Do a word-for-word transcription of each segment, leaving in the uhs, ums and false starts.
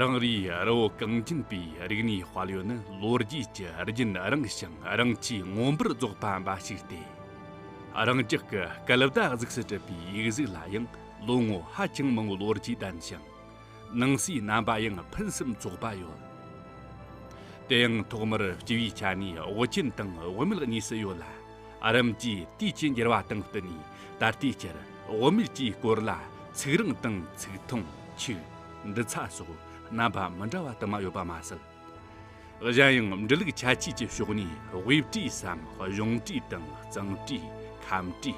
རང་རེའི་རི་བོ་གངས་ཅན་པའི་རིག་གནས་དཔལ་ཡོན་ནི་ལོ་རྒྱུས་ཀྱི་རྒྱུན་རིང་ཞིང་རང་ཆས་མངོན་པར་རྫོགས་པ་འབའ་ཞིག་སྟེ། རང་ཅག་གི་སྐལ་ཟླ་གཟུགས་སུ་གྲུབ་པའི་ཡིག་གཟུགས་ལ་ཡང་ལོ་ངོ་ཧ་ཅང་མང་བོའི་ལོ་རྒྱུས་ལྡན་ཞིང་། ནང་གསེས་རྣམ་པ་ཡང་ཕུན་སུམ་ཚོགས་པ་ཡོད། དེ་ཡང་ཐོག་མར་སྤྱི་བོའི་ཆ་ནས་དབུ་ཅན་དང་དབུ་མེད་གཉིས་སུ་ཡོད་ལ། རིམ་གྱིས་དུས་ཀྱི་འགྱུར་བ་དང་བསྟུན་ནས་ད་ལྟའི་ཆར་དབུ་མེད་ཀྱི་སྐོར་ལ་ཚིག་རིང་དང་ཚིག་ཐུང་། ཆུ། འབྲི་ཚ་སོགས་རྣམ་པ་མི་འདྲ་བ་དུ་མ་ཡོད་པ་མ་ཟད། གཞན་ཡང་འབྲི་ལུགས་ཁྱད་ཆོས་ཀྱི་ཕྱོགས་ནས་དབུས་བྲིས་སམ་གཞུང་བྲིས་དང་གཙང་བྲིས། ཁམས་བྲིས།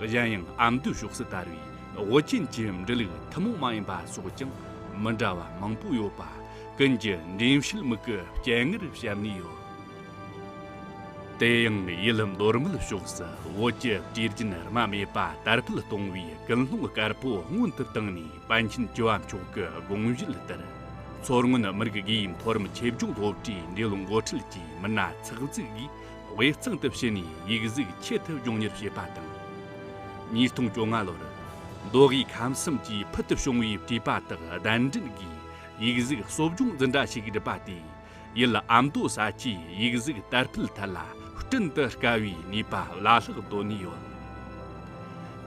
གཞན་ཡང་ཨ་མདོའི་ཕྱོགས་སུ་དར་བའི་དབུ་ཅན་གྱི་འབྲི་ལུགས་ཐུན་མོང་མ་ཡིན་པ་སོགས་ཀྱང་མི་འདྲ་བ་མང་པོ་ཡོད་པ་ཀུན་གྱི་འགྲེལ་བཤད་མིག་གི་སྤྱན་སྔར་བཤམས་ནས་ཡོད། དེ་ཡང་ཡུལ་མདོ་སྨད་ཕྱོགས་སུ་བོད་ཀྱི་བྲིས་རྒྱུན་རྨ་མེད་པ་དར་སྤེལ་གཏོང་བའི་ཀུན་སློང་དཀར་པོ་སྔོན་དུ་བཏང་ནས། པཎ་ཆེན་བཅུ་བ་མཆོག་གི་དགོངས་བཞེད་ལྟར། མཚོ་སྔོན་མི་རིགས་དགེ་འོས་མཐོ་རིམ་ཆེད་སྦྱོང་སློབ་གྲྭའི་འབྲེལ་ཡོད་འགོ་ཁྲིད་ཀྱིས་མི་སྣ་ཚགས་ཚུད་ཀྱིས་དབུས་གཙང་དུ་ཕྱིན་ནས་ཡིག་གཟུགས་ཁྱད་དུ་སྦྱོང་མྱུར་བྱེད་པ་དང་། ཉིས་སྟོང་བཅོ་ལྔ་ལོར་མདོ་དབུས་ཁམས་གསུམ་གྱི་ཕུལ་དུ་བྱུང་བའི་བྲིས་པ་དག་གདན་འདྲེན་གྱིས་ཡིག་གཟུགས་གསོ་སྦྱོང་འཛིན་གྲྭ་ཞིག་བསྒྲུབས་པ་དེས། ཡུལ་ཨ་མདོ་ས་ཆའི་ཡིག་གཟུགས་དར་སྤེལ་ཐད་ལ་སྤྲིན་དུ་དཀའ་བའི་ནུས་པ་བླ་ལྷག་བཏོན་ནས་ཡོད།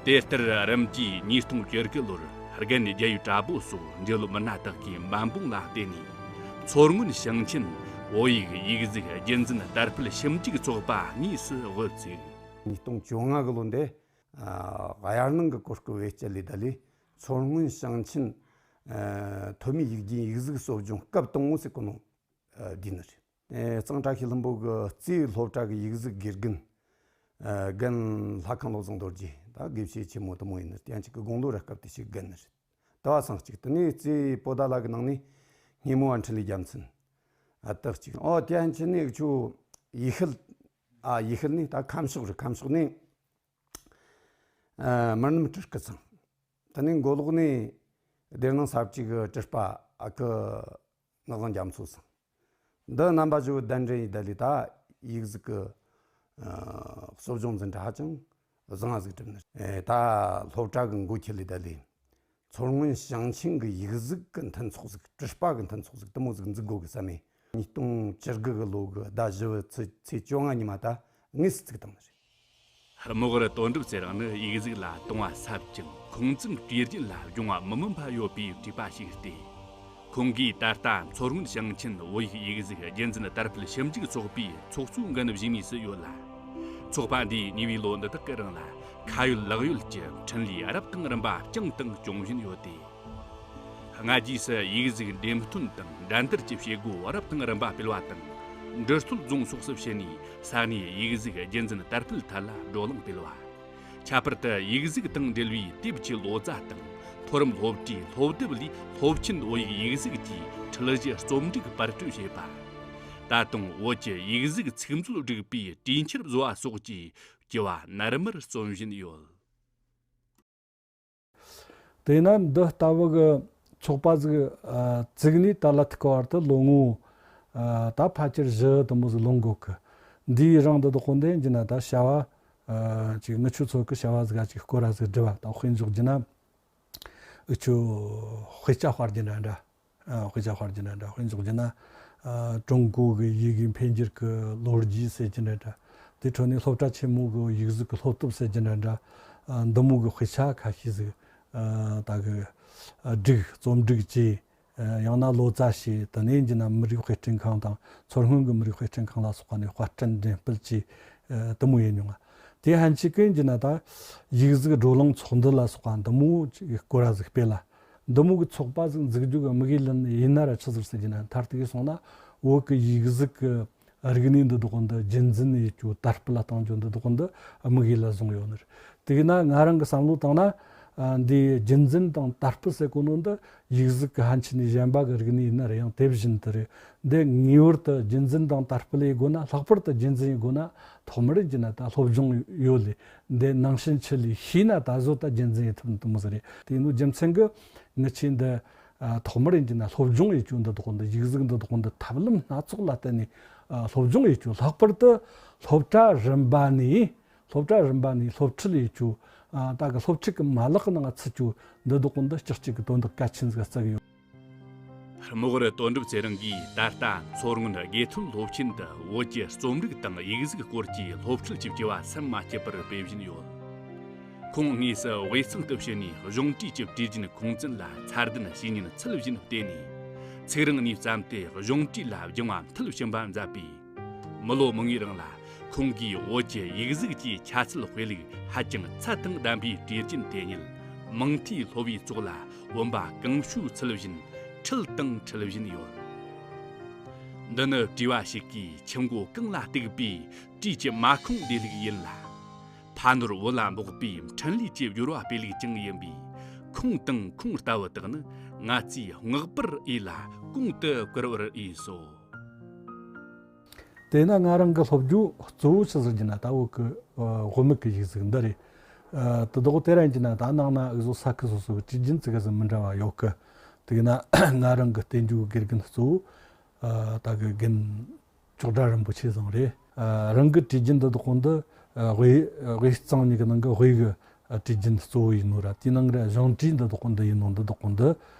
དེ་ལྟར་རིམ་གྱིས་ཉིས་སྟོང་བཅུ་དགུ་ལོར་རྒན་རྒྱལ་ཡུལ་གྲྭ་པོ་སོགས་འབྲེལ་ཡོད་མི་སྣ་དག་གིས་འབད་འབུངས་ལ་བརྟེན་ནས། མཚོ་སྔོན་ཞིང་ཆེན་བོད་ཡིག་ཡིག་གཟུགས་རྒྱུན་འཛིན་དར་སྤེལ་ཞིབ་འཇུག་ཚོགས་པ་དངོས་སུ་དབུ་བཙུགས། ཉིས་སྟོང་བཅོ་ལྔ་གི་ལོ་འདི། ཨ། དབྱར་གནང་གི་གོ་སྐབས་བེད་སྤྱད་ལས་ད་ལས་མཚོ་སྔོན་ཞིང་ཆེན། ཨ། ཐོན་མིའི་ཡིག་རྒྱུན་ཡིག་གཟུགས་གསོ་སྦྱོང་སྐབས་དང་པོ་ཟེར་གོ་ནོ། ཨ། བསྡུས་ནི་རེད། ཨེ། གཙང་བཀྲ་ཤིས་ལྷུན་པོ་གི་རྩིས་སློབ་གྲྭ་གི་ཡིག་གཟུགས་དགེ་རྒན། ཨ། རྒན་ལྷ་ཁང་བློ་བཟང་རྡོ་རྗེ། ད་དགེ་བཤེས་ཆེན་མོ་དུ་མོ་ཡིན་ནི་རེད། དེ་ཡང་གཅིག་གི་དགུང་ལོ་ར་སྐབས་དེ་ཞིག་རྒན་ནི་རེད། ད་བ་སང་གཅིག་དེ་ནས་རྩིས་པོ་ཏཱ་ལ་གི་ནང་ནས་སྙེ་མོ་བ་འཕྲིན་ལས་རྒྱལ་མཚན། ཨ། དག་གཅིག་ཨོ། དེ་ཡང་ཆི་ནས་ཆུ་ཡིག་ཤུལ། ཨ། ཡིག་ཤུལ་ནས་ད་ཁམས་ཕྱོགས་རེད། ཁམས་ཕྱོགས་ནས། ཨ། མི་རྣམ་སྤྲུལ་སྐུ་ཚང་། དེ་ནས་མགོ་ལོག་ནས་སྡེ་སྣོད་ས་བཅུ་གི་སྤྲུལ་པ་ཨ་ཁུ་ནག་བཟང་རྒྱ་མཚོ་ཚང་། འདི་རྣམ་པ་ཚོ་གདན་འདྲེན་ཡིན་ད་ལས་ད་ཡིག་གཟུགས་ཀྱི། ཨ། གསོ་སྦྱོང་འཛིན་གྲྭ་ཧ་ཅང་བཟང་ང་ཟིག་བསྒྲུབས་ནི། ཨེ། ད་སློབ་གྲྭ་གི་འགོ་ཁྱེར་ལས་ད་ལས་མཚོ་སྔོན་ཞིང་ཆེན་གྱི་ཡིག་གཟུགས་ཀྱི་མཐུན་ཚོགས་ཟིག་སྤྲུལ་པ་གི་མཐུན་ཚོགས་ཟིག་དུ་མོ་ཟིག་འཛུགས་དགོ་གི་བསམ་མེ། ཉིས་སྟོང་བཅུ་དགུ་གི་ལོ་གི་ཟླ་བཞི་བའི་ཚེས་ཚེས་བཅོ་ལྔ་ཉི་མ་ད་དངོས་སུ་བཙུགས་བཏང་ནི་རེད། རྨོག་རུ་དོན་གྲུབ་ཟེར་རང་ནི་ཡིག་གཟུགས་ལ་དུང་བ་ཟབ་ཅིང་ཁུངས་བཙུན་བྲིས་རྒྱུན་ལ་སྦྱོང་བ་མི་དམན་པ་ཡོད་པའི་བྲིས་པ་ཞིག་སྟེ། ཁོང་གིས་ད་ལྟ་མཚོ་སྔོན་ཞིང་ཆེན་བོད་ཡིག་ཡིག་གཟུགས་རྒྱུན་འཛིན་དར་སྤེལ་ཞིབ་འཇུག་ཚོགས་པའི་ཚོགས་གཙོའི་འགན་བཞེས་མུས་སུ་ཡོད་ལ། ཚོགས་པ་འདིས་ཉེ་བའི་ལོ་འདི་དག་གི་རིང་ལ་ཁ་ཡོད་ལག་ཡོད་ཀྱི་འཕྲིན་ལས་རབ་དང་རིམ་པ་བསྐྱངས་དང་སྐྱོང་བཞིན་ཡོད་དེ། སྔ་རྗེས་སུ་ཡིག་གཟུགས་འགྲེམས་སྟོན་དང་འགྲན་བསྡུར་གྱི་བྱེད་སྒོ་རབ་དང་རིམ་པ་སྤེལ་བ་དང་། འབྲི་སྟོད་རྫོང་སོགས་སུ་ཕྱིན་ནས་ས་གནས་ཡིག་གཟུགས་རྒྱུན་འཛིན་དར་སྤེལ་ཐད་ལ་བགྲོ་གླེང་སྤེལ་བ། ཁྱད་པར་དུ་ཡིག་གཟུགས་དང་འབྲེལ་བའི་དེབ་ཀྱི་ལོ་ཙཱ་དང་མཐོ་རིམ་སློབ་གྲྭའི་སློབ་དེབ་ལས་སློབ་ཆེན་བོད་ཡིག་ཡིག་གཟུགས་ཀྱི་ཁྲིད་གཞི་རྩོམ་སྒྲིག་པར་སྐྲུན་བྱས་པ། ད་དུང་བོད་ཀྱི་ཡིག་གཟུགས་ཚིག་མཛོད་སྒྲིག་པའི་གྲོས་འཆར་བཟོ་བ་སོགས་ཀྱི་བྱ་བ་ནར་མར་རྩོམ་བཞིན་ཡོད། དེས་ན་འདི་ལྟ་བུ་གི་ཚོགས་པ་ཟིག་ཨ་བཙུགས་ནས་ད་ལ་ཐུག་གི་བར་དུ་ལོ་ངོ་ཨ་ད་ཕལ་ཆེར་བཞི་དུ་མོ་ཟིག་ལོན་གོ་གི། འདིའི་རིང་འདི་དག་གོ་འདི་ཡིན་གྱི་ན་ད་བྱ་བ་ཨ་ཅིག་ངི་ཆོ་ཚོ་གི་བྱ་བ་ཟིག་ཨ་ཅིག་སྐོར་ར་ཟིག་བསྒྲིལ་བ་དང་། དཔེ་འཇོག་རྒྱུ་ན་འུ་ཆོ་དཔེ་ཆ་དཔར་རྒྱུ་འདྲ་འདྲ། ཨ་དཔེ་ཆ་དཔར་རྒྱུ་འདྲ་འདྲ། དཔེ་འཇོག་རྒྱུ་ན་ཨ་ཀྲུང་གོ་གི་ཡི་གེ་འཕེལ་འགྱུར་གྱི་ལོ་རྒྱུས་ཟེར་རྒྱུ་འདྲ་འདྲ། དེ་འཕྲོ་ནས་སློབ་གྲྭ་ཆེན་མོ་གི་ཡིག་གཟུགས་ཀྱི་སློབ་དེབ་ཟེར་རྒྱུ་འདྲ་འདྲ། ཨ་འདི་མོ་གི་དཔེ་ཆ་ཁ་ཤས་ཟིག་ཨ་ད་གི་ཨ་བསྒྲིགས། རྩོམ་སྒྲིག་བྱས། ཨ་ཡང་ན་ལོ་ཙཱ་བྱས། དེ་ནས་ཡིན་གྱི་ན་མི་རིགས་དཔེ་སྐྲུན་ཁང་དང་མཚོ་སྔོན་གྱི་མི་རིགས་དཔེ་སྐྲུན་ཁང་ལ་སོགས་པ་ནས་དཔར་སྐྲུན་འགྲེམས་སྤེལ་བྱས། ཨ་དེ་མོ་ཡིན་མྱོང་ང་། དེ་ཧན་ཆི་ཀིན་གྱི་ན་ད་ཡིག་གཟུགས་བགྲོ་གླེང་ཚོགས་འདུ་ལ་སོགས་པ་འདི་མོ་ཅིག་སྐོར་ར་ཟིག་སྤེལ་ལ། འདི་མོ་གི་ཚོགས་པ་ཟིག་འཛུགས་རྒྱུ་གི་དམིགས་ཡུལ་ཡིན་ན་ར་ཆི་ཟིག་ཟེར་གྱི་ན། མཐར་གཏུགས་སོང་ན་བོད་ཀྱི་ཡིག་གཟུགས་ཀྱི་རིག་གནས་འདི་དག་འདི་རྒྱུན་འཛིན་ཡེད་རྒྱུ། དར་སྤེལ་ལ་གཏང་རྒྱུ་འདི་དག་འདི་དམིགས་ཡུལ་ལ་བཟུང་ཡོད་ནི་རེད། དེས་ན་ང་རང་གི་བསམ་བློ་བཏང་ན་ཨ་འདི་རྒྱུན་འཛིན་དང་དར་སྤེལ་ཟེར་གོ་ནོ་འདི་ཡིག་གཟུགས་ཀྱི་ཕན་ཆད་ནས་གཞན་པ་གི་རིག་གནས་ཡིན་ན་ར་ཡང་དེ་བཞིན་དུ་རེད། འདི་ངེས་པར་དུ་རྒྱུན་འཛིན་དང་དར་སྤེལ་ཡེད་དགོས་ན། ལྷག་པར་དུ་རྒྱུན་འཛིན་ཡེད་དགོས་ན་ཐོག་མར་ཡིན་གྱི་ན་ད་སློབ་སྦྱོང་ཡོད་ལེ། འདི་ནང་བཞིན་ཆི་ལེ་ཤེས་ན་ད་གཟོད་ད་རྒྱུན་འཛིན་ཡེད་ཐུབ་ནི་དེ་མོ་ཟིག་རེད། དེ་ཡིན་ནོ་རྒྱུ་མཚན་གྱིས་ངི་ཆོས་འདི་ཨ་ཐོག་མར་ཡིན་གྱི་ན་སློབ་སྦྱོང་ཡེད་རྒྱུ་འདི་དག་འདི། ཡིག་གཟུགས་འདི་དག་འདི་ཐབས་ལམ་སྣ་ཚོགས་ལ་བརྟེན་ནས་ཨ་སློབ་སྦྱོང་ཡེད་རྒྱུ། ལྷག་པར་དུ་སློབ་གྲྭ་རིམ་པ་ནས་སློབ་གྲྭ་རིམ་པ་ནས་སློབ་ཁྲིད་ཡེད་རྒྱུ། ཨ་ད་གི་སློབ་ཁྲིད་ཀྱི་མ་ལག་གི་ནང་ཚུད་རྒྱུ་འདི་དག་འདི་ཅིག་ཅིག་གི་དོན་དག་གལ་ཆེན་ཟིག་བརྩི་གི་ཡོད། རྨོག་རུ་དོན་གྲུབ་ཚེ་རིང་གིས་ད་ལྟ་མཚོ་སྔོན་དགེ་ཐོན་སློབ་ཆེན་དུ་བོད་ཀྱི་རྩོམ་རིག་དང་ཡིག་གཟུགས་སྐོར་གྱི་སློབ་ཁྲིད་ཀྱི་བྱ་བ་ཟམ་མ་ཆད་པར་སྤེལ་བཞིན་ཡོད། ཁོང་དངོས་སུ་དབུས་གཙང་དུ་ཕྱིན་ནས་གཞུང་བྲིས་ཀྱི་བྲིས་རྒྱུན་ཁུངས་བཙན་ལ་ཚད་ལྡན་བྱས་ཉེས་ཚུལ་བཞིན་བལྟས་ནས། ཚིག་རིང་ནས་བརྩམས་ཏེ་གཞུང་བྲིས་ལ་སྦྱང་བ་མཐིལ་ཕྱིན་པ་མཛད་པས། མི་ལོ་མང་བོའི་རིང་ལ་ཁོང་གིས་བོད་ཀྱི་ཡིག་གཟུགས་ཀྱི་ཁྱད་ཚད་དཔེ་ལུགས་ཧ་ཅང་ཚད་དང་ལྡན་པའི་བྲིས་རྒྱུན་དེ་ཉིད་མང་མཐའི་སློབ་བུའི་ཚོགས་ལ་བུམ་པ་གང་བྱོའི་ཚུལ་བཞིན་ཁྲིད་དང་ཁྲིད་བཞིན་ཡོད། འདི་ནི་བྲིས་པ་ཞིག་གིས་ཁྱི་མགོ་གང་ལ་གཏུགས་པའི་བྲིས་ཀྱི་མ་ཁུངས་བདེ་ལུགས་ཡིན་ལ། ཕ་ནོར་བུ་ལ་འབོགས་པའི་འཕྲིན་ལས་ཀྱི་སྦྱོར་བ་སྤེལ་ལུགས་ཀྱང་ཡིན་པས། ཁུངས་དང་ཁུངས་ལྟ་བུ་དག་ནི་ང་ཚོས་བསྔགས་པར་འོས་ལ་གོང་དུ་བཀུར་བར་འོས་སོ། དེས་ན་ང་རང་གི་སློབ་སྦྱོང་གཙོ་བོ་ཆི་ཟིག་ཡིན་ན་ད་བོད་ཀྱི་ཨ་དབུ་མེད་ཀྱི་ཡིག་གཟུགས་འདི་རེད། ཨ་དེ་དག་དེ་ར་ཡིན་གྱི་ན་ད་ནང་ན་འུ་ཚོ་ས་ཁུལ་སོ་སོ་གི་བྲིས་རྒྱུན་ཙི་ག་ཟིག་མི་འདྲ་བ་ཡོད་གི། དེ་ན་ང་རང་གི་བསྟན་རྒྱུ་གི་དགེ་རྒན་གཙོ་བོ་ཨ་ད་གི་རྒན་ཅོག་སྒྲ་རིན་པོ་ཆེ་ཚང་རེད། ཨ་རང་གི་བྲིས་རྒྱུན་འདི་དག་འདི་ཨ་དབུས་དབུས་གཙང་གཉིས་ཀྱི་ནང་གི་དབུས་ཀྱི་ཨ་བྲིས་རྒྱུན་གཙོ་བོ་ཡིན་ནོ་ར། དེའི་ནང་གི་ར་གཞུང་བྲིས་འདི་དག་འདི་ཡིན་ནོ། འདི་དག་འདི་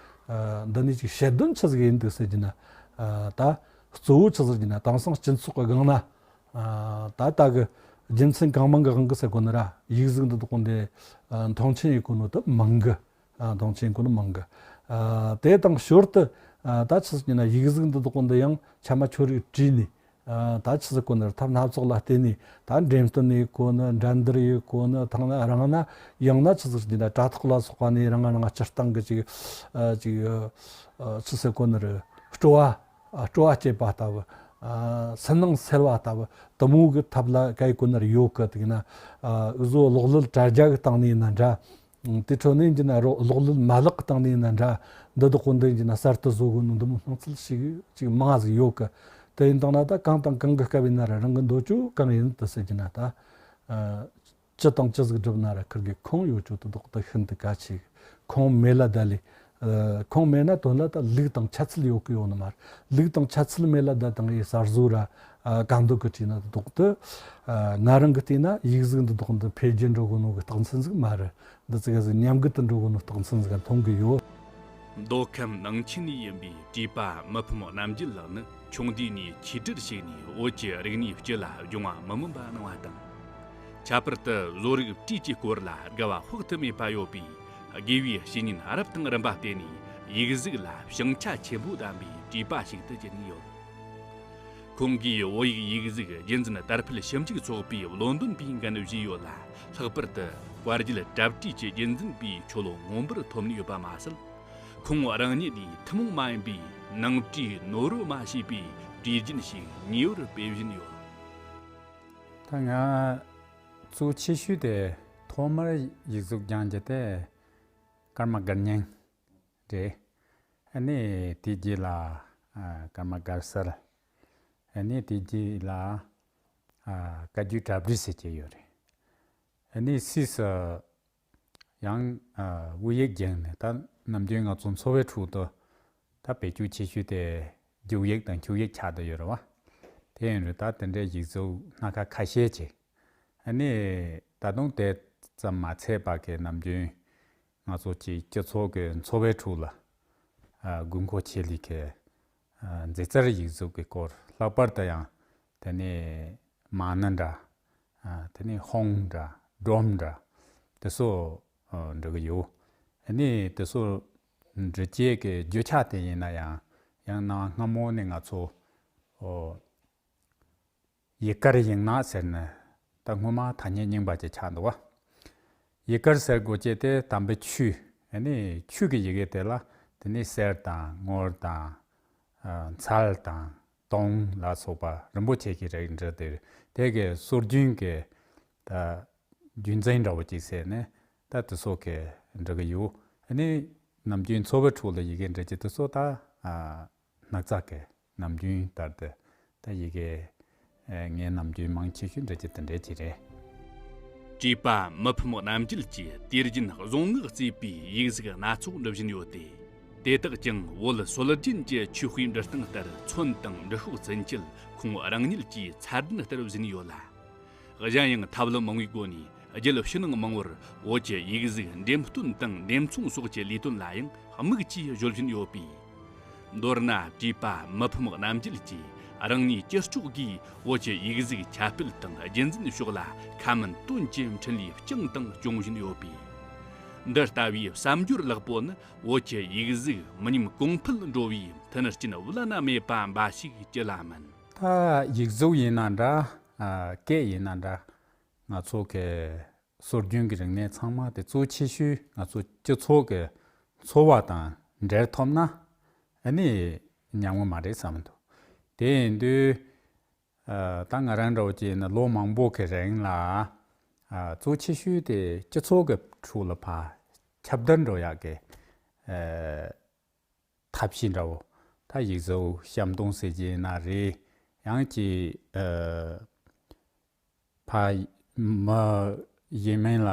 ཨ་འདི་ནས་ཅིག་བཤད་དོན་ཆི་ཟིག་ཡིན་འདུག་ཟེར་གྱི་ན། ཨ་ད་གཙོ་བོ་ཆི་ཟིག་ཡིན་ན་དེང་སང་སྤྱི་ཚོགས་ཀྱི་སྒང་ན་ཨ་ད་ལྟ་གི་རྒྱུ་མཚན་གང་མང་གི་དབང་གིས་ཟེར་གོ་ནི་ར། ཡིག་གཟུགས་འདི་དག་འདི་ཨ་མཐོང་ཆེན་ཡེད་གོ་ནོ་དེ་མང་གི། ཨ་མཐོང་ཆེན་གོ་ནི་མང་གི། ཨ་དེ་དང་ཞོར་དུ་ཨ་ད་ཆི་ཟིག་ཡིན་ན་ཡིག་གཟུགས་འདི་དག་འདི་ཡང་ཆ་མ་ཆོ་རིགས་བྲིས་ནས་ཨ་ད་ཆི་ཟིག་གོ་ནི་ར། ཐབས་སྣ་ཚོགས་ལ་བརྟེན་ནས་ད་འགྲེམས་སྟོན་ཡེད་གོ་ནི། འགྲན་བསྡུར་ཡེད་གོ་ནི། ཐང་ན་རང་ན་ཡང་ན་ཆི་ཟིག་ཡིན་ན་དྲ་ཐོག་ལ་སོགས་པ་ནས་རང་ང་རང་ང་སྤྱིར་བཏང་གི་ཅིག་ཨ་ཅིག་ཨ་ཆི་ཟེར་གོ་ནི་ར། སྤྲོ་བ། ཨ་སྤྲོ་བ་སྐྱེད་པ་ལྟ་བུ། ཨ་སུན་སྣང་སེལ་བ་ལྟ་བུ། དེ་མོ་གི་ཐབས་ལ་ག་ཡེད་གོ་ནི་ར་ཡོད་གི། དེ་ན་ཨ་འུ་ཚོ་གློག་ཀླད་དྲ་རྒྱ་གི་སྟེང་ནས་ཡིན་ན་འདྲ། དེ་འཕྲོ་ནས་ཡིན་ན་རོ་གློག་ཀླད་མ་ལག་གི་སྟེང་ནས་ཡིན་ན་འདྲ། འདི་དག་འདི་ཡིན་ན་གསར་དུ་བཟོ་དགོས་ནོ་འདི་མོ་སྣང་ཚུལ་ཞིག་ཅིག་མང་ཟིག་ཡོད་གི། དེ་ཡིན་དང་ན་ད་གང་དང་གང་གི་སྐབས་ཡིན་ན་ར་རང་གི་འདོད་སྤྱོད་གང་ཡིན་དེ་ཟེར་གྱི་ན་ད། ཨ་ཅི་དང་ཅི་ཟིག་སྒྲུབ་ན་ར་ཁིར་གི་ཁུངས་ཡོད་ཆོག་དེ་དག་དེ་ཤིན་ཏུ་གལ་ཆེ་གི། ཁུངས་མེད་ལ་བསྡད་ལས། ཨ་ཁུངས་མེད་ན་དོན་ལ་ད་ལུགས་དང་ཁྱད་ཚད་ཡོད་གི་ཡོད་ནི་མ་རེད། ལུགས་དང་ཁྱད་ཚད་མེད་ལ་བསྡད་དང་ཡེ་གསར་བཟོ་ར་ཨ་གང་འདོད་གི་བྲིས་ན་དེ་དག་དེ་ཨ་ང་རང་གི་བལྟས་ན་ཡིག་གཟུགས་འདི་དག་འདི་འཕེལ་རྒྱས་འགྲོ་གོ་ནོ་གི་རྟགས་མཚན་ཟིག་མ་རེད། འདི་ཙི་ག་ཟིག་ཉམས་རྒུད་དུ་འགྲོ་གོ་ནོ་རྟགས་མཚན་ཟིག་མཐོང་གི་ཡོད། མདོ་ཁམས་ནང་ཆེན་ནས་ཡིན་པའི་བྲིས་པ་མི་ཕམ་རྣམ་རྒྱལ་ལགས་ནི་ཆུང་དུས་ནས་ཆེད་སྒྲིག་བྱས་ནས་བོད་ཀྱི་རིག་གནས་སྤྱི་ལ་སྦྱོང་བ་མི་དམན་པ་གནང་བ་དང་། ཁྱད་པར་དུ་བཟོ་རིག་བྲིས་ཀྱི་སྐོར་ལ་དགའ་བ་དཔག་ཏུ་མེད་པ་ཡོད་པས། དགེ་བའི་བཤེས་གཉེན་རབ་དང་རིམ་པ་བསྟེན་ནས་ཡིག་གཟུགས་ལ་ཞེན་ཆགས་ཆེན་པོ་ལྡན་པའི་བྲིས་པ་ཞིག་ཏུ་གྱུར་ནས་ཡོད། ཁོང་གིས་བོད་ཡིག་ཡིག་གཟུགས་རྒྱུན་འཛིན་དར་སྤེལ་ཞིབ་འཇུག་ཚོགས་པའི་བློ་འདོན་པའི་འགན་བཞེས་ཡོད་ལ། ལྷག་པར་དུ་དཔལ་རྒྱལ་གྲ་སྒྲིག་གི་རྒྱུན་འཛིན་པའི་ཆོ་ལོ་མངོན་པར་ཐོབ་ནས་ཡོད་པ་མ་ཟད། ཁོང་རང་ཉིད་ནས་ཐུན་མོང་མ་ཡིན་པའི་ནང་བྲིས་ནོར་བུ་མ་ཞེས་པའི་བྲིས་རྒྱུན་ཞིག་ཉེ་བར་སྤེལ་བཞིན་ཡོད། ད་ང་གཙོ་ཆེ་ཤོས་དེ་ཐོག་མར་ཡིག་གཟུགས་སྦྱང་རྒྱུ་དེ་ཀརྨ་སྒར་རྙིང་རེད། ཨ་ནི་དེ་རྗེས་ལ་ཨ་ཀརྨ་སྒར་གསལ། ཨ་ནི་དེ་རྗེས་ལ་ཨ་བཀའ་བརྒྱུད་གྲ་སྒྲིག་ཟེར་གྱི་ཡོད་རེད། ཨ་ནི་སུད་སི་ཡང་ཨ་དབུ་ཡིག་སྦྱངས་ནས་ད་ནམ་རྒྱུན་ང་ཚོ་འཚོ་བའི་ཁྲོད་དུ་ད་བེད་སྤྱོད་ཆེ་ཤོས་དེ་རྒྱུགས་ཡིག་དང་འཁྱུག་ཡིག་ཆགས་བསྡད་ཡོད་རེད་བ། དེ་ཡིན་རུང་ད་དེ་འདྲའི་ཡིག་གཟུགས་སྣ་ཁ་ཁ་ཤས་ཅིག་ཨ་ནི་ད་དུང་དེ་ཙམ་མ་ཚད་པ་གི་ནམ་རྒྱུན་ང་ཚོ་གི་སྤྱི་ཚོགས་ཀྱི་འཚོ་བའི་ཁྲོད་ལ་ཨ་དགོས་མཁོ་ཆེ་ལེ་གི་ཨ་མཛེས་རྩལ་ཡིག་གཟུགས་ཀྱི་སྐོར། ལྷག་པར་དུ་ཡང་དེ་ནས་མ་ཎི་འདྲ། ཨ་དེ་ནས་ཧོང་འདྲ་སྒྲོམ་འདྲ་དེ་ཚོ་ཨ་འབྲི་གི་ཡོད། ཨ་ནི་དེ་ཚོ་འབྲི་བྱེད་ཀྱི་རྒྱུ་ཆ་དེ་ཡིན་ན་ཡང་ཡང་ན་སྔ་མོ་ནས་ང་ཚོ་ཨོ་ཡིག་དཀར་ཡིག་ནག་ཟེར་ནས་ད་སྔོན་མ་ཐ་སྙད་རྙིང་པ་ཅིག་ཆགས་འདུག་བ། ཡིག་དཀར་ཟེར་དགོས་ཀྱི་དེ་དམ་པའི་ཆོས། ཨ་ནི་ཆོས་ཀྱི་ཡི་གེ་དེ་ལ་དེ་ནས་གསེར་དང་དངུལ་དང་ཨ་མཚལ་དང་དུང་ལ་སོགས་པ་རིན་པོ་ཆེ་གི་རིགས་འབྲི་དེ། དེ་གའི་སྲོལ་རྒྱུན་གྱི་ད་རྒྱུན་འཛིན་འདྲ་བོ་ཅིག་བྱས་ནས་ད་དེ་ཚོ་གི་འབྲི་གི་ཡོད། ཨ་ནི་ནམ་རྒྱུན་འཚོ་བའི་ཁྲོད་ལ་ཡི་གེ་འབྲི་རྒྱུ་དེ་ཚོ་ད་ཨ་སྣག་ཚ་གི་ནམ་རྒྱུན་ལྟར་དུ་ད་ཡི་གེ་ཨེ་ངས་ནམ་རྒྱུན་མང་ཆེ་ཤོས་འབྲི་རྒྱུ་དེ་འདྲ་ཅིག་རེད། བྲིས་པ་མི་ཕམ་རྣམ་རྒྱལ་གྱིས་དུས་རྒྱུན་བཟང་ངག་བརྩེགས་པའི་ཡིག་གཟུགས་སྣ་ཚོགས་འབྲི་བཞིན་ཡོད་དེ། དེ་དག་ཀྱང་བོད་སྲོལ་རྒྱུན་གྱི་ཆོས་དཔེའི་འབྲི་སྟངས་ལྟར་ཚོན་དང་འབྲི་ཤོག་ཚུན་ཆད་ཁོང་རང་ཉིད་ཀྱིས་ཚད་ལྡན་ལྟར་བཟིན་ཡོད་ལ། གཞན་ཡང་ཐབས་ལམ་མང་བོའི་སྒོ་ནས་རྒྱལ་ཕྱི་ནང་མང་བོར་བོད་ཀྱི་ཡིག་གཟུགས་འགྲེམས་སྟོན་དང་འགྲེམས་ཚོང་སོགས་ཀྱི་ལས་དོན་ལ་ཡང་དམིགས་ཀྱིས་གཞོལ་བཞིན་ཡོད་པས། མདོར་ན་བྲིས་པ་མི་ཕམ་རྣམ་རྒྱལ་གྱིས་རང་ཉིད་ཅི་ལྕོགས་ཀྱིས་བོད་ཀྱི་ཡིག་གཟུགས་ཁྱབ་སྤེལ་དང་རྒྱུན་འཛིན་ཕྱོགས་ལ་ཁ་སྨོན་དོན་གྱི་འཕྲིན་ལས་བསྐྱངས་དང་སྐྱོང་བཞིན་ཡོད་པས། འདི་ལྟ་བུའི་བསམ་སྦྱོར་ལེགས་པོ་ནི་བོད་ཀྱི་ཡིག་གཟུགས་མི་ཉམས་གོང་འཕེལ་འགྲོ་བའི་མཐུན་རྐྱེན་བླ་ན་མེད་པ་འབའ་ཞིག་ཅི་ལ་མིན། ད་ཡིག་གཟུགས་ཡིན་ན་འདྲ། ཨ། སྐད་ཡིན་ན་འདྲ། ང་ཚོ་གི་སྲོལ་རྒྱུན་གྱི་རིག་གནས་ཚང་མ་དེ་གཙོ་ཆེ་ཤོས་ང་ཚོ་སྤྱི་ཚོགས་ཀྱི་འཚོ་བ་དང་འབྲེལ་ཐུབ་ན་ཨ་ནི་ཉམས་ངོ་མ་རེད་བསམ་འདུག་དེ་ཡིན་དུས། ཨ། ད་ང་རང་འདྲ་བོ་ཅིག་ཡིན་ན་ལོ་མང་པོ་གི་རིང་ལ། ཨ། གཙོ་ཆེ་ཤོས་དེ་སྤྱི་ཚོགས་ཀྱི་ཁྲོད་ལ་ཕར་ཁྱབ་བརྡལ་འགྲོ་ཡག་གི། ཨ། ཐབས་ཤེས་འདྲ་བོ། ད་ཡིག་གཟུགས་བཤམས་སྟོན་ཟེར་གྱི་ཡིན་ན་རེད། ཡང་ཅིག་ཨ། ཕ་མ་ཡིན་མིན་ལ་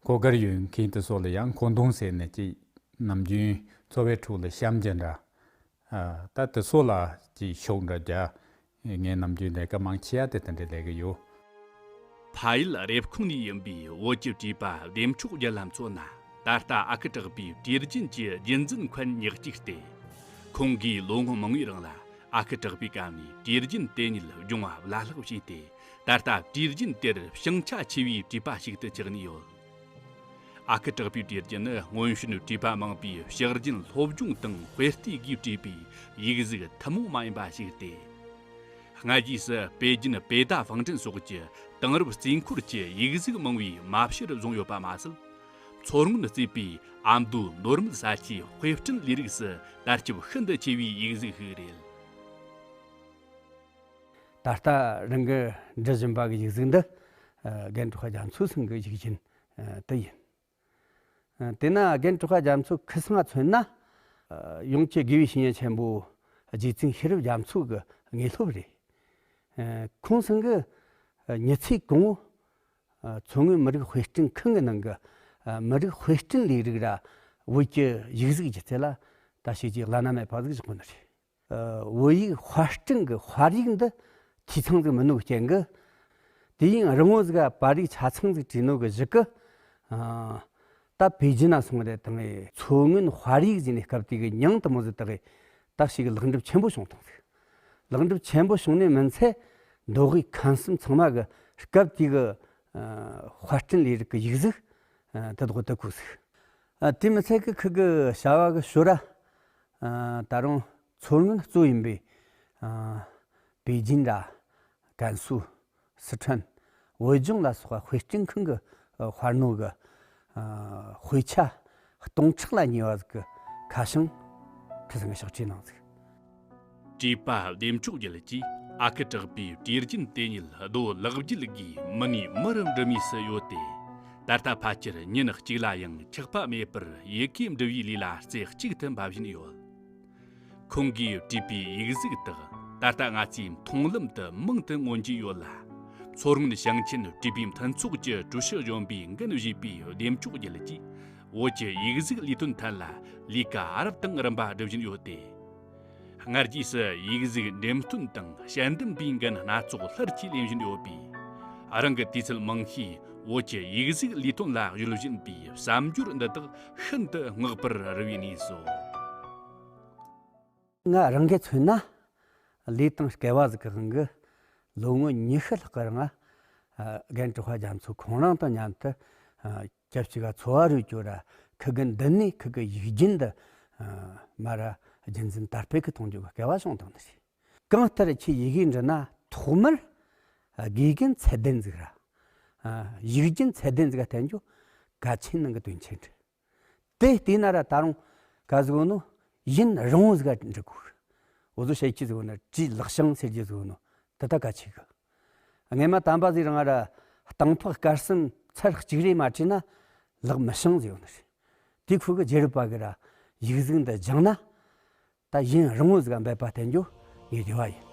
གོ་སྐབས་ཡོད་མཁན་དེ་ཚོ་ལ་ཡང་འཁོན་སྡུང་ཟེར་ནས་ཅིག་ནམ་རྒྱུན་འཚོ་བའི་ཁྲོད་ལ་བཤམས་རྒྱུ་འདྲ། ཨ། ད་དེ་ཚོ་ལ་ཅིག་ཤུགས་འདྲ་རྒྱག་ངས་ནམ་རྒྱུན་ལས་ཀ་མང་ཆེ་བ་དེ་དེ་འདྲ་ལས་ཀྱི་ཡོད། ཕ་ཡུལ་རེབ་ཁོང་ནས་ཡིན་པའི་བོད་ཀྱི་བྲིས་པ་བདེ་མཆོག་རྒྱལ་ལ་མཚོན་ན། ད་ལྟ་ཨ་ཁུ་གྲགས་པའི་དུས་རྒྱུན་གྱི་རྒྱུན་འཛིན་མཁན་ཉག་གཅིག་སྟེ། ཁོང་གིས་ལོ་ངོ་མང་བོའི་རིང་ལ་ཨ་ཁུ་གྲགས་པའི་སྐབས་ནས་དུས་རྒྱུན་དེ་ཉིད་སྦྱོང་བ་བླ་ལྷག་བྱས་ཏེ། ད་ལྟ་དུས་རྒྱུན་དེར་བྱང་ཆ་ཆེ་བའི་བྲིས་པ་ཞིག་ཏུ་ཆགས་ནས་ཡོད། ཨ་ཁུ་གྲགས་པའི་དུས་རྒྱུན་ནི་སྔོན་བྱོན་བྲིས་པ་མང་པོའི་ཕྱག་རྒྱན་སློབ་སྦྱོང་དང་དཔེ་ལྟའི་སྒོས་བྲིས་པའི་ཡིག་གཟུགས་ཐུན་མོང་མ་ཡིན་པ་ཞིག་སྟེ། སྔ་རྗེས་སུ་པེ་ཅིན་པེ་ཏཱ་ཧྥང་ཀྲིན་སོགས་ཀྱི་དེང་རབས་རྩིས་འཁོར་གྱི་ཡིག་གཟུགས་མང་བོའི་མ་ཕྱིར་བཟུང་ཡོད་པ་མ་ཟད། མཚོ་སྔོན་རྩིས་པའི་ཨ་མདོའི་ནོར་མེད་ས་ཆའི་དཔེ་སྐྲུན་ལས་རིགས་སུ་དར་ཁྱབ་ཤིན་ཏུ་ཆེ་བའི་ཡིག་གཟུགས་ཤིག་རེད། ད་ལྟ་རང་གི་འབྲི་བཞིན་པ་གི་ཡིག་གཟུགས་འདི། ཨ། རྒན་གྲགས་པ་རྒྱ་མཚོ་ཚང་གི་ཡིག་རྒྱུན། ཨ། དེ་ཡིན། ཨ། དེས་ན་རྒན་གྲགས་པ་རྒྱ་མཚོ་ཁུ་སིམ་མཚོན་ན། ཨ། ཡོངས་ཀྱི་དགེ་བའི་བཤེས་གཉེན་ཆེན་པོ་རྗེ་བཙུན་ཤེས་རབ་རྒྱ་མཚོ་གི་དངོས་སློབ་རེད། ཨ། ཁོང་ཚང་གི་ཨ། མྱི་ཚེ་གང་བོ། ཨ། མཚོ་སྔོན་མི་རིགས་དཔེ་སྐྲུན་ཁང་གི་ནང་གི། ཨ། མི་རིགས་དཔེ་སྐྲུན་ལས་རིགས་ར་བོད་ཀྱི་ཡིག་གཟུགས་ཀྱི་ཐད་ལ་ད་བྱས་རྗེས་བླ་ན་མེད་པ་ཟིག་བཞག་གོ་ནི་རེད། ཨ། བོད་ཡིག་དཔར་སྐྲུན་གྱི་དཔར་ཡིག་འདི་འཐུས་ཚང་ཟིག་མིན་ནོ་རྐྱེན་གྱིས། དུས་ཡུན་རིང་བོ་ཟིག་ག་པར་རིས་ཆ་ཚང་ཟིག་བྲིས་ནོ་གི་གཞུག་གི། ཨ། ད་པེ་ཅིན་ན་སོང་རེད་དང་། མཚོ་སྔོན་དཔར་ཡིག་ཟེར་ནས་སྐབས་དེ་གི་མྱིང་དེ་མོ་ཟིག་བཏགས། ད་ཞིག་ལེགས་འགྲུབ་ཆེན་པོ་བྱུང་བཏང་ཟིག་ལེགས་འགྲུབ་ཆེན་པོ་བྱུང་ནས་མིན་ཚད། མདོ་དབུས་ཁམས་གསུམ་ཚང་མ་གི་སྐབས་དེ་གི། ཨ། དཔར་སྐྲུན་ལས་རིགས་ཀྱི་ཡིག་གཟུགས། ཨ། དེ་དག་དུ་བཀོད་ཟིག་ཨ། དེ་མི་ཚད་གི་ཁུ་གི་བྱ་བ་གི་ཞོར་ར། ཨ། ད་རུང་མཚོ་སྔོན་གཙོ་ཡིན་པའི། ཨ། པེ་ཅིན་ར། ཀན་སུའུ། སི་ཁྲོན། བོད་ལྗོངས་ལ་སོགས་པ་དཔེ་སྐྲུན་ཁང་གི། ཨ། དཔར་ནོ་གི། ཨ། དཔེ་ཆ་སྟོང་ཕྲག་ལ་ཉེ་བ་ཟིག་གི་ཁ་བྱང་ཁུ་སིམ་གི་ཕྱག་བྲིས་གནང་ཟིག་བྲིས་པ་བདེ་མཆོག་རྒྱལ་གྱིས་ཨ་ཁུ་གྲགས་པའི་དུས་རྒྱུན་དེ་ཉིད་རྡོ་ལེགས་བརྒྱུད་ཀྱིས་མི་ནས་མི་རུ་འབྲི་མུས་སུ་ཡོད་དེ། ད་ལྟ་ཕལ་ཆེར་ཉིན་གཅིག་ལ་ཡང་འཁྱག་པ་མེད་པར་ཡི་གེ་འབྲི་བའི་ལས་ལ་རྩེ་གཅིག་ཏུ་འབད་བཞིན་ཡོད། ཁོང་གིས་བྲིས་པའི་ཡིག་གཟུགས་དག་ད་ལྟ་ང་ཚོས་མཐོང་ལམ་དུ་མང་དུ་མངོན་གྱི་ཡོད་ལ། མཚོ་སྔོན་ཞིང་ཆེན་བྲིས་པའི་མཐུན་ཚོགས་ཀྱི་ཀྲུའུ་ཞི་གཞོན་པས་འགན་བཞེས་པའི་བདེ་མཆོག་རྒྱལ་གྱིས་བོད་ཀྱི་ཡིག་གཟུགས་ལས་དོན་ཐད་ལ་ལས་ཀ་རབ་དང་རིམ་པ་སྒྲུབ་བཞིན་ཡོད་དེ། སྔ་རྗེས་སུ་ཡིག་གཟུགས་འགྲེམས་སྟོན་དང་དཔྱད་འདེམས་པའི་འགན་སྣ་ཚོགས་ལྷུར་གྱིས་ལེན་བཞིན་ཡོད་པས། རང་གི་དུས་ཚོད་མང་ཤོས་བོད་ཀྱི་ཡིག་གཟུགས་ལས་དོན་ལ་གཡོལ་བཞིན་པའི་བསམ་སྦྱོར་འདི་དག་ཤིན་ཏུ་བསྔགས་པར་རུ་བའི་གནས་སོ། ང་རང་གིས་མཚོན་ན། ལས་དང་སྐལ་བ་ཟིག་གི་དབང་གིས་ལོ་ངོ་ཉི་ཤུ་ལྷག་གི་རིང་ང་། ཨ། རྒན་གྲགས་པ་རྒྱ་མཚོ་ཁོང་རང་དང་མཉམ་དུ། ཨ། སྐབས་གཅིག་ག་འཚོ་བ་རོལ་རྒྱུ་ར། ཁུ་གི་འདི་ནས་ཁུ་གི་ཡིག་རྒྱུན་འདི། ཨ། མ་ར་རྒྱུན་འཛིན་དར་སྤེལ་གི་གཏོང་རྒྱུ་གི་སྐལ་བ་བྱུང་བཏང་ནི་རེད། གང་ལྟར་ཁྱེད་ཡི་གེ་འབྲི་ན་ཐོག་མར་དགེ་རྒན་ཚད་ལྡན་ཟིག་ར། ཨ། ཡིག་རྒྱུན་ཚད་ལྡན་ཟིག་ག་བསྟེན་རྒྱུ་གལ་ཆེན་ནང་གི་དོན་ཆེན་རེད། དེ་བལྟས་ན་ར་ད་རུང་ག་ཟིག་ཡོད་ནོ། ཡུན་རིང་བོ་ཟིག་ག་འབྲི་དགོས། འུ་ཚོ་བཤད་ཀྱི་ཟིག་ཡོད་ནོ། བྲིས་ལག་བྱང་ཟེར་རྒྱུ་ཟིག་ཡོད་ནོ། དེ་ད་གལ་ཆེ་གི། སྔས་མ་དམ་པ་ཟིག་རང་ང་ར་རྟིང་ཕག་སྐར་གསུམ་ཚར་གཅིག་རེ་མ་བྲིས་ན་ལག་མི་བྱང་ཟིག་ཡོད་ནི་རེད། དེ་ཁུ་གི་རྗེས་རབས་པ་གི་ར་ཡིག་གཟུགས་འདི་སྦྱངས་ན། ད་ཡུན་རིང་བོ་ཟིག་འབད་པ་བསྟེན་རྒྱུ་ངའི་རེ་བ་ཡིན།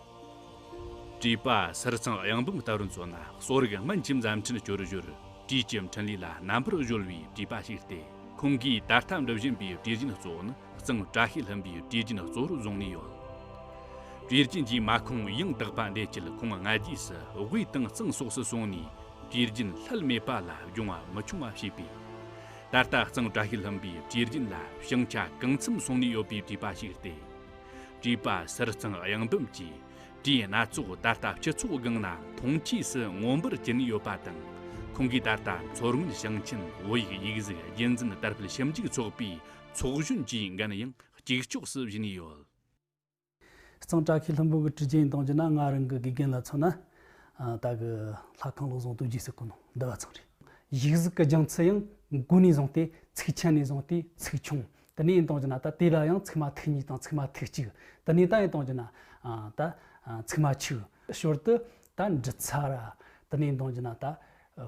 བྲིས་པ་སིལ་ཚང་གཡང་འབུམ་ལྟ་བུར་མཚོན་ན། གསོ་རིག་སྨན་གྱི་མཛའ་འཕྲིན་སྐྱོར་ཞོར་བྲིས་ཀྱི་འཕྲིན་ལས་ལ་རྣམ་པར་གཞོལ་བའི་བྲིས་པ་ཞིག་སྟེ། ཁོང་གིས་ད་ལྟ་འབྲི་བཞིན་པའི་བྲིས་རྒྱུན་གཙོ་བོ་ནི་གཙང་བཀྲ་ཤིས་ལྷུན་པོའི་བྲིས་རྒྱུན་གཙོ་བོར་བཟུང་ནས་ཡོད། བྲིས་རྒྱུན་གྱི་མ་ཁུངས་ཡང་དག་པ་འདེད་ཆེད་ཁོང་སྔ་རྗེས་སུ་དབུས་དང་གཙང་སོགས་སུ་སོང་ནས་བྲིས་རྒྱུན་ལྷད་མེད་པ་ལ་སྦྱོང་བ་མི་ཆུང་བ་བྱས་པས། ད་ལྟ་གཙང་བཀྲ་ཤིས་ལྷུན་པོའི་བྲིས་རྒྱུན་ལ་བྱང་ཆ་གང་འཚམ་སོང་ནས་ཡོད་པའི་བྲིས་པ་ཞིག་སྟེ། བྲིས་པ་ཟུར་གཙང་གཡང་འབུམ་གྱིས་བྲིས་སྣ་ཚོགས་ད་ལྟ་སྤྱི་ཚོགས་སྒང་ན་མཐོང་ཆོས་སུ་མངོན་པར་གྱུར་ནས་ཡོད་པ་དང་། ཁོང་གིས་ད་ལྟ་མཚོ་སྔོན་ཞིང་ཆེན་བོད་ཡིག་ཡིག་གཟུགས་རྒྱུན་འཛིན་དར་སྤེལ་ཞིབ་འཇུག་ཚོགས་པའི་ཚོགས་གཞོན་གྱི་འགན་ཡང་གཅིག་ལྕོགས་སུ་བཞེས་ནས་ཡོད། གཙང་བཀྲ་ཤིས་ལྷུན་པོ་གི་བྲིས་རྒྱུན་ཡིན་དང་བགྱིས་ན། ང་རང་གི་དགེ་རྒན་ལ་མཚོན་ན། ཨ། ད་གི་ལྷ་ཁང་བློ་བཟང་རྡོ་རྗེ་ཟེར་གོ་ནོ་འདི་བ་ཚང་རེད། ཡིག་གཟུགས་ཀྱི་སྦྱང་ཚུལ་ཡང་མགོ་ནས་བཟུང་སྟེ་ཚིགས་ཆེན་ནས་བཟུང་སྟེ་ཚིགས་ཆུང་། དེ་ནས་ཡིན་དང་བགྱིས་ན་ད་དེ་ལ་ཡང་ཚིགས་མ་ཐིག་གཉིས་དང་ཚིགས་མ་ཐིག་གཅིག། དེ་ནས་ད་ཡིན་དང་བགྱིས་ན། ཨ། ད། ཨ། ཚིགས་མ་ཆིག། ཞོར་དུ་ད་འབྲི་ཚར་ར། དེ་ནས་ཡིན་དང་བགྱིས་ན་ད་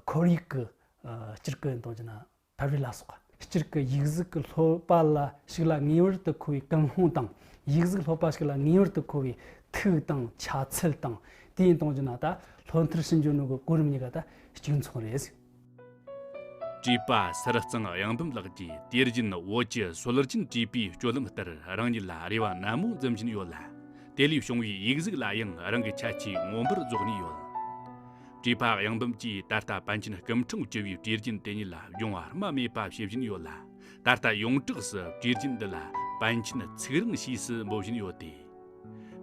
ཁོར་ཡུག་གི། ཨ། སྤྱིར་གི་ཡིན་དང་བགྱིས་ན། ཕ་བི་ལ་སོགས། སྤྱིར་གྱི་ཡིག་གཟུགས་ཀྱི་སློབ་པ་ལ་ཞིག་ལ་ངེས་པར་དུ་མཁོ་བའི་ཀུན་སློང་དང་། ཡིག་གཟུགས་སློབ་པ་ཞིག་ལ་ངེས་པར་དུ་མཁོ་བའི་ཐིག་དང་ཆ་ཚད་དང་། དེ་ཡིན་དང་བགྱིས་ན་ད་སློབ་མཐར་ཕྱིན་རྒྱུ་ནོ་གི་གོ་རིམ་གཉིས་ཀ་ད་གཅིག་མཚུངས་རེད། བྲིས་པ་ཟུར་གཙང་གཡང་འབུམ་ལགས་ཀྱིས་དུས་རྒྱུན་བོད་ཀྱི་སྲོལ་རྒྱུན་བྲིས་པའི་སྤྱོད་ལམ་ལྟར་རང་ཉིད་ལ་རེ་བ་ནན་མོ་འཛིན་བཞིན་ཡོད་ལ། དེ་ལས་བྱུང་བའི་ཡིག་གཟུགས་ལ་ཡང་རང་གི་ཁྱད་ཆོས་མངོན་པར་རྫོགས་ནས་ཡོད། བྲིས་པ་གཡང་འབུམ་གྱིས་ད་ལྟ་པཎ་ཆེན་སྐུ་ཕྲེང་བཅུ་བའི་བྲིས་རྒྱུན་དེ་ཉིད་ལ་སྦྱོང་བ་རྨ་མེད་པ་བྱེད་བཞིན་ཡོད་ལ། ད་ལྟ་ཡོངས་གྲགས་སུ་བྲིས་རྒྱུན་འདི་ལ་པཎ་ཆེན་ཚིག་རིང་ཞེས་སུ་འབོད་བཞིན་ཡོད་དེ།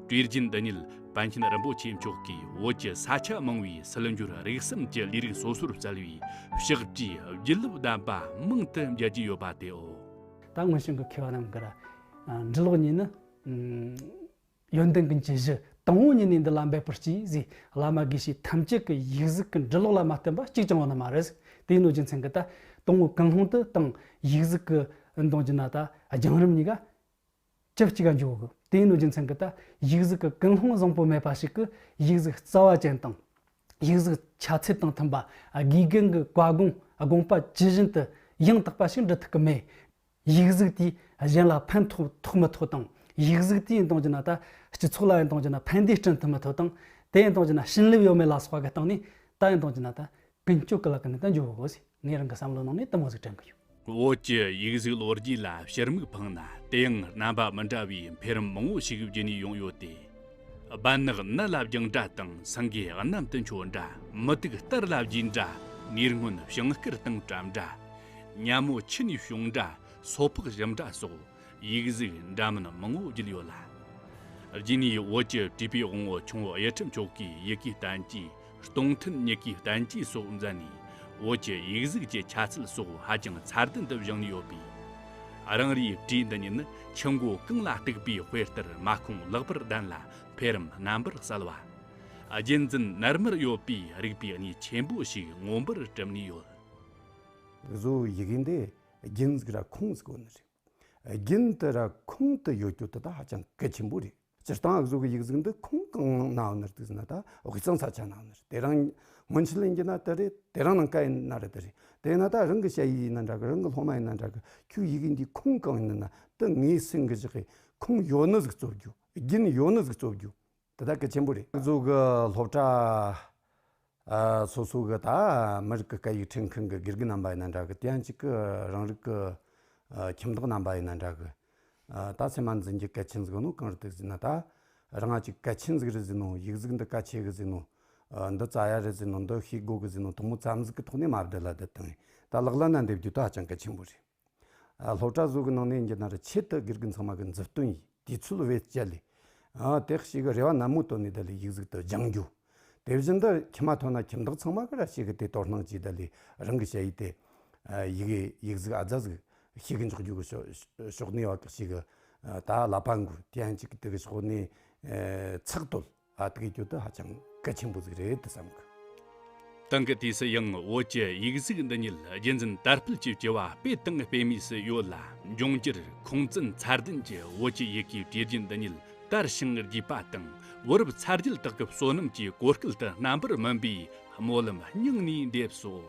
བྲིས་རྒྱུན་འདི་ཉིད་པཎ་ཆེན་རིན་པོ་ཆེ་མཆོག་གིས་བོད་ཀྱི་ས་ཆ་མང་བའི་སིལ་འགྱུར་རིགས་གསུམ་གྱི་ལས་རིགས་སོ་སོར་བཙལ་བའི་ཕྱག་བྲིས་བརྗིད་རླབས་ལྡན་པ་མང་དུ་མཇལ་རྒྱུ་ཡོད་པ་དེའོ། ད་སྔོན་བྱོན་གྱི་མཁས་པ་རྣམས་ཀྱིས་ར། ཨ། འབྲི་ཀློག་གཉིས་ནི། ཨ། ཡོན་ཏན་ཀུན་གྱི་གཞི། དང་པོ་ཉིད་ནས་འདི་ལ་འབད་པར་གྱིས་ཟེར། བླ་མ་དགེ་བཤེས་ཐམས་ཅད་ཀྱི་ཡིག་གཟུགས་ཀྱི་འབྲི་ཀློག་ལ་མ་བརྟེན་པ་གཅིག་ཀྱང་ཡོད་ནི་མ་རེད། དེ་ཡིན་ནོ་རྒྱུ་མཚན་གྱིས་ད་དང་པོ་ཀུན་སློང་དེ་དང་ཡིག་གཟུགས་ཀྱི་འདོན་རྒྱུ་ན་ད་སྦྱང་རིམ་གཉིས་ཀ་ཅི་གཅིག་ག་འཇུག་གི། དེ་ཡིན་ནོ་རྒྱུ་མཚན་གྱིས་ད་ཡིག་གཟུགས་ཀྱི་ཀུན་སློང་བཟང་པོ་མེད་པ་ཞིག་གིས་ཡིག་གཟུགས་རྩ་བ་ཅན་དང་། ཡིག་གཟུགས་ཆ་ཚད་དང་མཐུན་པ། དགེ་རྒན་གྱི་བཀའ་དགོངས་དགོངས་པ་ཇི་བཞིན་དུ་ཡང་དག་པ་ཞིག་འབྲི་ཐུབ་ཀྱི་མེད། ཡིག་གཟུགས་དེས་གཞན་ལ་ཕན་ཐོགས་ཐོགས་མི་ཐོགས་དང་། ཡིག་གཟུགས་དེས་ཡིན་དང་བགྱིས་ན་ད་སྤྱི་ཚོགས་ལ་ཡིན་དང་བགྱིས་ན་ཕན་བདེ་བསྐྲུན་ཐུབ་མི་ཐོགས་དང་། དེ་ཡིན་དང་བགྱིས་ན་བྱིན་རླབས་ཡོད་མེད་ལ་སོགས་པ་གི་སྟེང་ནས་ད་ཡིན་དང་བགྱིས་ན་ད་ཀུན་སྤྱོད་ཀྱི་ལག་གི་ནི་ད་འཇུག་དགོས་ཟེར། ངས་རང་གི་བསམ་བློ་ནང་ནས་དེ་མོ་ཟིག་དྲན་གི་ཡོད། བོད་ཀྱི་ཡིག་གཟུགས་ལོ་རྒྱུས་ལ་ཕྱིར་མིག་འཕངས་ན། དེ་ཡང་རྣམ་པ་མི་འདྲ་བའི་འཕེལ་རིམ་མང་བོ་ཞིག་བརྒྱུད་ནས་ཡོང་ཡོད་དེ། སྦལ་ནག་ནད་ལ་སྦྱང་འདྲ་དང་། སེང་གེ་གནམ་དུ་མཆོངས་འདྲ། མུ་ཏིག་གཏར་ལ་རྒྱས་འདྲ། ནས་སྔོན་བྱང་སྐར་དང་བྲལ་འདྲ། ཉ་མོ་ཆུ་ནས་བྱུང་འདྲ། སོ་ཕག་ཞིམ་འདྲ་སོགས་ཡིག་གཟུགས་འདྲ་མིན་མང་བོ་བརྒྱུད་ཡོད་ལ། རྗེས་ནས་བོད་ཀྱི་བྲིས་པའི་དབང་བོ་ཁྱུང་པོ་གཡུ་ཁྲི་མཆོག་གིས་ཡི་གེའི་བསྟན་བཅོས། སྟོང་ཐུན་མྱུ་གུའི་བསྟན་བཅོས་སོགས་མཛད་ནས། བོད་ཀྱི་ཡིག་གཟུགས་ཀྱི་ཆ་ཚད་སོགས་ཧ་ཅང་ཚད་ལྡན་དུ་བཞེངས་ནས་ཡོད་པས། རང་རེའི་བྲིས་འདི་ཉིད་ནི་ཆུ་མགོ་གངས་ལ་གཏུགས་པའི་དཔེ་ལྟར་མ་ཁོངས་ལེགས་པར་ལྡན་ལ། འཕེལ་རིམ་རྣམ་པར་གསལ་བ། རྒྱུན་འཛིན་ནར་མར་ཡོད་པས་རིག་པའི་གནས་ཆེན་པོ་ཞིག་མངོན་པར་བསྒྲུབས་ནས་ཡོད། བཟོ་བོ་ཡི་གེ་འདི་རྒྱུན་ཟིག་ར་ཁུངས་ཟིག་དགོས་ནི་རེད། རྒྱུན་དེ་ར་ཁུངས་དེ་ཡོད་རྒྱུ་དེ་ད་ཧ་ཅང་གལ་ཆེན་པོ་རེད། སྤྱིར་བཏང་བཟོ་གི་ཡིག་གཟུགས་འདི་ཁུངས་གང་ན་ཡོད་ནི་རེད་ཟེར་ན། ད་དབུས་གཙང་ས་ཆ་ན་ཡོད་ནི་རེད། དེ་རིང་སྔོན་ཆད་ཡིན་གྱི་ན་དེ་རེད། དེ་རིང་ནངས་ཀ་ཡིན་ན་རེད། དེ་རེད། དེ་ན་ད་རང་གི་ཞ་ཡི་ཡིན་ན་འདྲ་གི། རང་གི་སློབ་མ་ཡིན་ན་འདྲ་གི། ཁྱོད་ཡི་གེ་འདིའི་ཁུངས་གང་ཡིན་ན། དེ་ངའི་སེམས་གི་བཞག་གི། ཁུངས་ཡོད་ནི་ཟིག་བཙུགས་རྒྱུ། རྒྱུན་ཡོད་ནི་ཟིག་བཙུགས་རྒྱུ། དེ་ད་གལ་ཆེན་པོ་རེད། བཟོ་གི་སློབ་གྲྭ། ཨ། སོ་སོ་གི་ད་མི་རིགས་ཀྱི་སྐད་ཡིག་ཁྲིད་མཁན་གྱི་དགེ་རྒན་རྣམ་པ་ཡིན་ན་འདྲ་གི། དེ་ཡང་གཅིག་གི་རང་རིགས་ཀྱི། ཨ། ཁྱིམ་བདག་རྣམ་པ་ཡིན་ན་འདྲ་གི། ཨ། ད་སེམས་མ་འཛིན་རྒྱུ་གལ་ཆེན་ཟིག་ནོ་གང་རེད་ཟེར་ན། ད་རང་ང་ཅིག་གལ་ཆེན་ཟིག་རེད་ཟེར་ནོ། ཡིག་གཟུགས་འདི་གལ་ཆེ་གི་ཟེར་ནོ། ཨ། འདི་བཙལ་ཡ་རེད་ཟེར་ནོ། འདི་ཤེས་དགོས་གི་ཟེར་ནོ། དེ་མོ་ཙམ་ཟིག་གི་ཐོག་ནས་མ་བསྡད་ལ་བསྡད་བཏང་། ད་ལག་ལེན་ན་འདེབས་རྒྱུ་ད་ཧ་ཅང་གལ་ཆེན་པོ་རེད། ཨ། སློབ་གྲྭ་བཟོ་གི་ནང་ནས་ཡིན་གྱི་ན་ར། ཆེད་དུ་དགེ་རྒན་ཚང་མ་གི་མཛུབ་སྟོན་ཡིས་དུས་ཚོད་བེད་སྤྱད་ལས། ཨ། དེ་ཞིག་གི་རེ་བ་ནན་མོ་བཏོན་ནས་དེ་ལས་ཡིག་གཟུགས་དེ་སྦྱང་རྒྱུ། དེ་བཞིན་དུ་ཁྱིམ་མ་ཐོན་ན་ཁྱིམ་བདག་ཚང་མ་གི་ར་ཞིག་གི་དེ་དོ་སྣང་གྱིས་དེ་ལས་རང་གི་ཞ་ཡི་དེ། ཨ། ཡི་གེ་ཡིག་གཟུགས་ཨ་ཙི་ཟིག་ཤེས་གི་འཇུག་རྒྱུ་གི་ཕྱོགས་ཕྱོགས་ནས་བ་གི་ཞིག་གི། ཨ། ད་ལ་པ་འགུ་དེ་ཡང་གཅིག་གི་དེ་གི་ཕྱོགས་ནས། ཨ། ཚགས་དོད། ཨ། དེ་གི་རྒྱུ་དེ་ཧ་ཅང་གལ་ཆེན་པོ་ཟིག་རེད་དེ་བསམ་གི། དེང་གི་དུས་སུ་ཡང་བོད་ཀྱི་ཡིག་གཟུགས་འདི་ཉིད་རྒྱུན་འཛིན་དར་སྤེལ་གྱི་བྱ་བ་སྤེལ་དང་སྤེལ་མུས་སུ་ཡོད་ལ། འབྱུང་འགྱུར་ཁུངས་བཙུན་ཚད་ལྡན་གྱི་བོད་ཀྱི་ཡི་གེའི་བྲིས་རྒྱུན་འདི་ཉིད་དར་ཞིང་རྒྱས་པ་དང་། བུ་རབས་ཚ་རྒྱུད་དག་གི་བསོད་ནམས་ཀྱི་གོ་སྐལ་དུ་རྣམ་པར་སྨིན་པའི་སྨོན་ལམ་སྙིང་ནས་འདེབས་སོ།